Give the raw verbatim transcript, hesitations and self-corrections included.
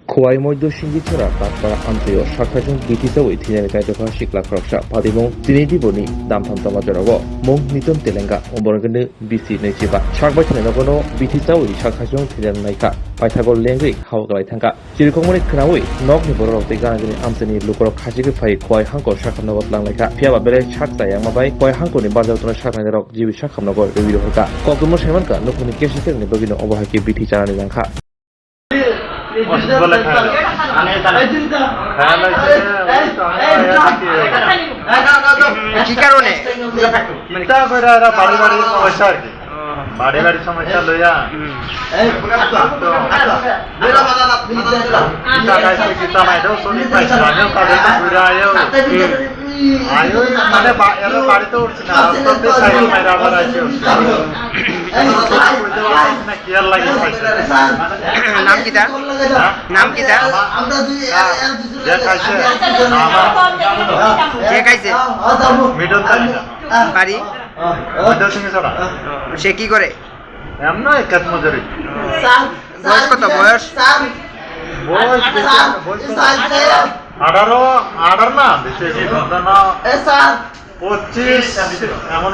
Khowai Moidho Singjitwra Tatpara amchoi o sakthajwng bithi chawi thinani kaitokha sikla khoroksa. Patimung chini diboni damtham tongma jorao mung Niton Telenga, umborok hwno B C nwichiba. Sakbai thani nogono bithi chawi sakthajwng thinani naikha, paithago lengri hao galai thangkha. Chirikhokmani khwnawi nokni bororok tei gana gini amchaini lukurok khachigwi phai Khowai hangkor sakhamnogo tlang laikha. Phiyaba belai sak chayangma bai Khowai hangkorni barjak tongnai saknainirok jibi sakhamnogo rewi rohorkha. Koktwma saimankha nukhungni kesikirni bagwino obo hai khe bithi chanani nangkha. অসুস্থ লেখা হলো। কি কারণে? চিন্তা করে এরা বাড়ি বাড়ি সমস্যা আর কি। বাড়ি বাড়ি সমস্যা লইয়া। তো, চিন্তা খাইছে, চিন্তা নাই, তো শরীর খাইছে, আমিও কাজে তো ঘুরে আয়ো। আয়ো, মানে, বা-, এরা বাড়িতে উঠছে না, রাস্তাতে সাইকেল মাইরা আবার আইছে উঠছে। এখন তো কিছু বলতে পারছি না, কি আর লাগে খাইছে। নাম কিতা? হ্যাঁ? নাম কিতা? আমার, হ্যাঁ, যে খাইছে, আমার। যে খাইছে? মিডল তালিকা। বাড়ি? ময়দান সিংহ ছাড়া। সে কি করে? এমন এক কাজ মজুরি। বয়স কত বয়স? বয়স বেশি না, বয়স কত? আঠারো, আঠারো না, বেশি বেশি, ধরো না, পঁচিশ, এমন।